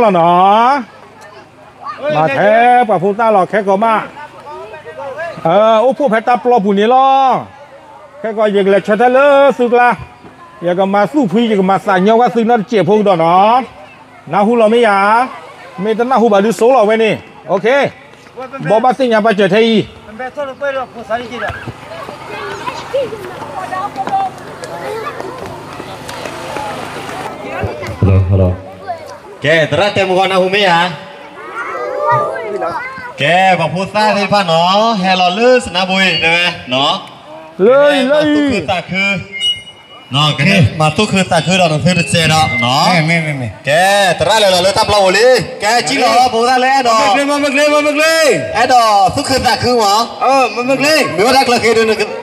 လီၤနီၤ, မၤထဲပှၤဖိသၣ်လီၤ ခဲကီးမး, အိၣ်ဖှိၣ်ဖဲတၢ်ပျီပူၤန့ၣ်လီၤ. ခဲကီးယကလဲၤဆၢထၢၣ်လၢသုကျါ, ယကမၤသူၣ်ဖှံ ယကမၤသးညီဝဲသုနီတစဲးဖိကဒီးနီၤ, နၢ်ဟူလီၤမ့ၢ်ယၤ, မ့ၢ်တနၢ်ဟူဘၣ်ဒုးစိလီၤဝဲန့ၣ်, ဘိးဘၣ်သ့ၣ်ညါပာ်စၢၤထဲအံၤ ကဲ သရၣ်တဲမုၢ်ဂီၤနၢ်ဟူမ့ၢ်ဧါ, ကဲ ပှၤဖိသၣ်သ့ၣ်တဖၣ်နီၤ ဟဲလီၤလၢစနါဘိအံၤတဲဝဲနီၤ, လၢအံၤလၢအံၤ, မၤသူၣ်ခုသးခု, ကဲ မၤသူၣ်ခုသးခုဒီးနသုတစဲးဒီးနီၤ, ကဲ သရၣ်လဲၤလီၤလၢတၢ်ပျီပူၤလံ, ကဲ ကံၣ်လီၤ ပှၤဖိသၣ်လၢအဲၣ်ဒိး, အဲၣ်ဒိးသူၣ်ခုသးခုမး, မ့ၢ်ဝဲဒၣ်ကျၢၤခံဒုး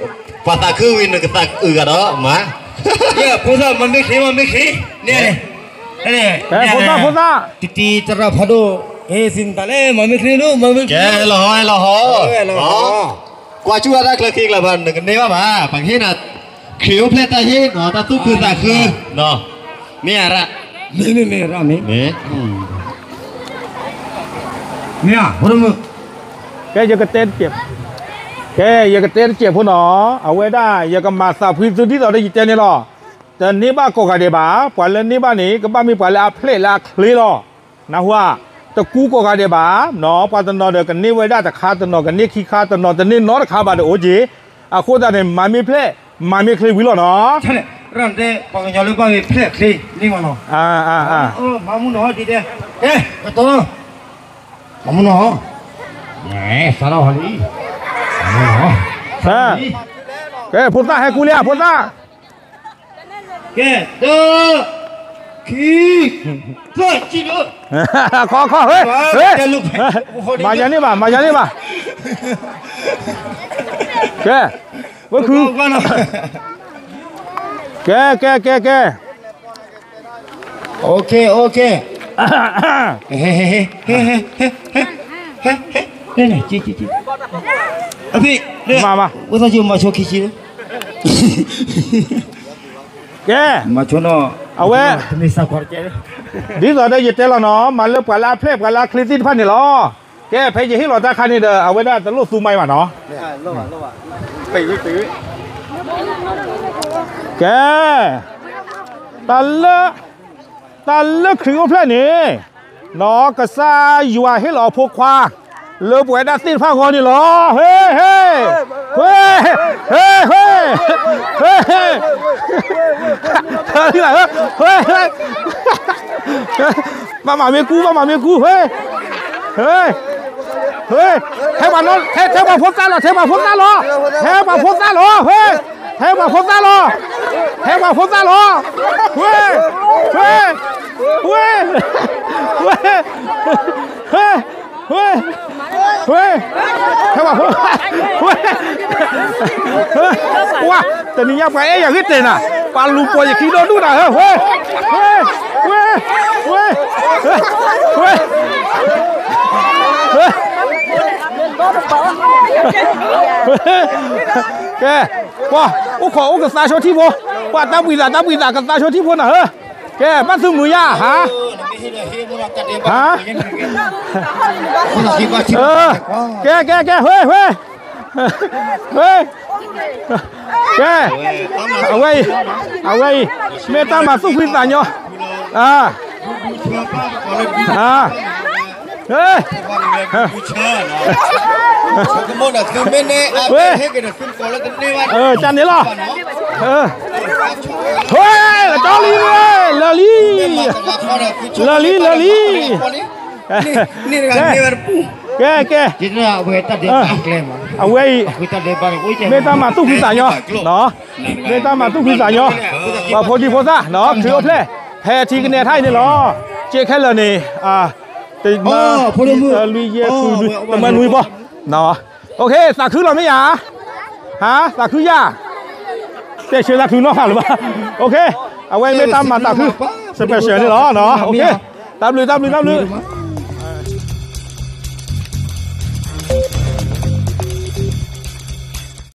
ပှၤသးခုဝံၤနကသးအုးဂၤဒီးမး, ဖိသၣ်မၤမ့ၢ်ချ့ မၤမ့ၢ်ချ့, န့ၣ် ဖိသၣ်ဖိသၣ်, တံတံတရၣ်ဖးဒိၣ်, ဟဲသံနတၢ်လဲၣ် မၤမ့ၢ်ချ့ဒိၣ် မၤမ့ၢ်ချ့, ကဲလီၤဟီ လီၤဟီ, ကွၢ်ကၠူၣ်ဝဲဒၣ်ကျၢၤခံကျၢၤဘၣ် နကန့ၢ်ဘၣ်ဘၣ် ပှၤကဟ့ၣ်နၤ, ခရံာ်အိၣ်ဖျဲၣ်တၢ်ဟ့ၣ်နီၤ တၢ်သူၣ်ခုသးခု, မ့ၢ်ဧါရၣ်, မ့ၢ်မ့ၢ်မ့ၢ်ရၣ်မ့ၢ်, မ့ၢ်ဧါ, ဖိဒိၣ်မုၣ် ကဲယကတဲတစဲး, ကဲ ယကတဲတစဲးဖိနီၤ, အဝဲဒၣ် ယကမၤသးဖှံသုဒ်သိးဒီးယတဲန့ၣ်လီၤ. တန့ၢ်ဘၣ်ကိးဂၤဒဲးဘၣ်, ပှၤလၢန့ၢ်ဘၣ်န့ၣ် ကဘၣ်မ့ၢ်ပှၤလၢအဖျဲၣ်လၢအချ့လီၤ. နၢ်ဟူဧါ, တကူကိးဂၤဒဲးဘၣ်, ပှၤတနီၤဒီးကန့ၢ်ဝဲဒၣ်တခါ, တနီၤကန့ၢ်ခံခါ, တနီၤတန့ၢ်နီတခါဘၣ်ဒီးအိၣ်က့ၤ, အဃိသတးန့ၣ် မၤမ့ၢ်ဖျဲၣ်, မၤမ့ၢ်ချ့ဝံၤလီၤနီၤ. ပှၤကညီလၢဘၣ်မ့ၢ်ဖျဲၣ်ချ့န့ၢ်မးနီၤ, မၤမူနီၤ, မၤမူနီၤ, ကဲ ဖိသၣ်ဟဲကူလံဧါ ဖိသၣ်, ကဲ, တၢ, ခံ, သၢ, ခီခီ, မၤယၤန့ၢ်ဘၣ် မၤယၤန့ၢ်ဘၣ်, ကဲ, ဝဲခု, ကဲ ကဲ ကဲ ကဲ, မၤ, ကဲ, အဝဲ, ဒ်သိးဒီးယတဲလီၤနီၤ, မၤလၢပှၤလၢအဖျဲၣ် ပှၤလၢအချ့သ့ၣ်တဖၣ်န့ၣ်လီၤ. ကဲ ဖဲယဟ့ၣ်လီၤတၢ်ခါန့ၣ်ဒီး အဝဲဒၣ်တလိၣ်သူမၤအံၤဘၣ်နီၤ. ကဲ, တၢ်လၢ, တၢ်လၢခရံာ်အိၣ်ဖျဲၣ်န့ၣ်, နီၢ်ကစၢ်ယွၤဟ့ၣ်လီၤအဖိခွါ, လၢပဝဲဒၣ်သ့ၣ်တဖၣ်အဂီၢ်န့ၣ်လီၤ. ဟ့, ဟ့, ဟ့, ဟ့, ဟ့, ဟ့, ဟ့, ဟ့, ဟ့, ဟ့, ဟ့, ဘၣ်မၤမ့ၢ်ကူ, ဘၣ်မၤမ့ၢ်ကူ, ဟ့, ဟ့, ဟ့, ဟ့, ထဲပှၤဖိသၣ်လီၤ, ထဲပှၤဖိသၣ်လီၤ, ထဲပှၤဖိသၣ်လီၤ, ဟ့, ထဲပှၤဖိသၣ်လီၤ, ထဲပှၤဖိသၣ်လီၤ, ဟ့, ဟ့, ဟ့, ဟ့, ဟ့, ဟ့, ဟ့, ဟ့, ထဲပှၤဖိသၣ်, ဟ့, ဟ့, ဝါ, တနံၤညါပှၤအဲၣ်ယၤဂ့ၤတဲနၤ, ပှၤလူၤပိာ်ယခံဒီဒူၣ်နၤ, ဟ့, ဟ့, ဟ့, ဟ့, ဟ့, ဟ့, ကဲ, ပှၤအိၣ်ခိးအိၣ်ကသးဆိထံဖိ, ပှၤတၢ်ဘှံးသး တၢ်ဘှံးသး ကသးဆိထံဖိနၤဧၢ, ကဲ ဘၣ်သုမုာ်ယါ, ဟါ, ဟါ, ကဲ ကဲ ကဲ, ဟ့, ဟ့, ဟ့, ကဲ, အဝဲအံၤ, အဝဲအံၤ, မ့ၢ်တၢ်မၤသူၣ်ဖှံသးညီ, အ, အ, ဟ့, ဟ့, တၢ်န့ၣ်လီၤ, ဟ့, လီၤလံ, လီၤလံ, လီၤလံ, လီၤလံ, ကဲ, ကဲ, ကဲ, အဝဲအံၤ, မ့ၢ်တၢ်မၤသူၣ်ဖှံသးညီ, မ့ၢ်တၢ်မၤသူၣ်ဖှံသးညီ, ပှၤဖိဒံဖိသၣ်, ခရံာ်အိၣ်ဖျဲၣ်, ဖဲထံကနဲထါအံၤန့ၣ်လီၤ, က့ခဲလၢာ်န့ၣ်, တမၤ, လွံၢ်ယဲၢ်ဃု, တမၤနွံဘီ, သးခုလီၤမ့ၢ်ယါ, ဟါ, သးခုယါ, တဲဆၢသးခုနီၢ်ဃာ်လၢၤဘၣ်, အဝဲမ့ၢ်တၢ်မၤသးခု, special န့ၣ်လီၤ, တၢ်ဘျုး တၢ်ဘျုး တၢ်ဘျုး